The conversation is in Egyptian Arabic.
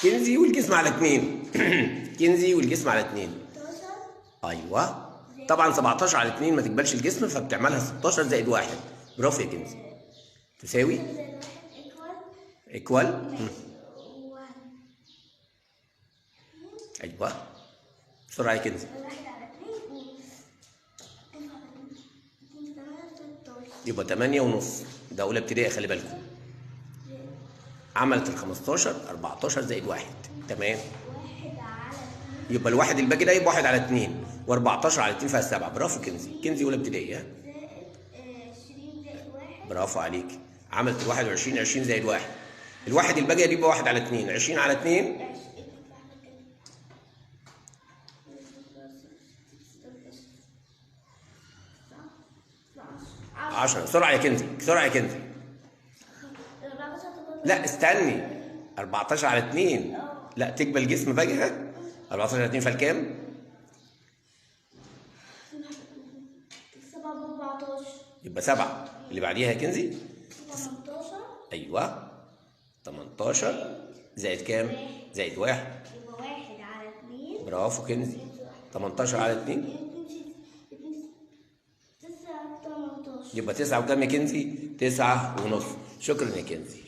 كنزي والجسم على 2. كنزي والجسم على 2. 16. ايوه طبعا 17 على 2 ما تقبلش الجسم، فبتعملها 16 زائد 1. برافو يا كنزي. تساوي زائد 1 equal equal. 1. ايوه بسرعة يا كنزي. 1 على 2 و 2 8 16. يبقى 8 ونص. ده اولى ابتدائي خلي بالكم. عملت ال 15 14 زائد 1. تمام. 1 على 2 يبقى الواحد الباقي ده يبقى 1 على 2، و14 على 2 فيها 7. برافو كنزي. كنزي اولى ابتدائي. ها زائد 20 زائد 1. برافو عليك. عملت ال 21 20 زائد 1. الواحد الباقي دي يبقى 1 على 2، 20 على 2. 10. بسرعة يا كنزي، بسرعة يا كنزي. لا استني، 14 على 2. لا تقبل جسم بقى. 14 على 2 فالكام؟ 7 14. يبقى 7. اللي بعديها يا كنزي 18. ايوه 18 زائد كام؟ زائد 1. يبقى 1 على 2. برافو كنزي. 18 على 2 9 18. يبقى 9 وكام يا كنزي؟ 9 ونص. شكرا يا كنزي.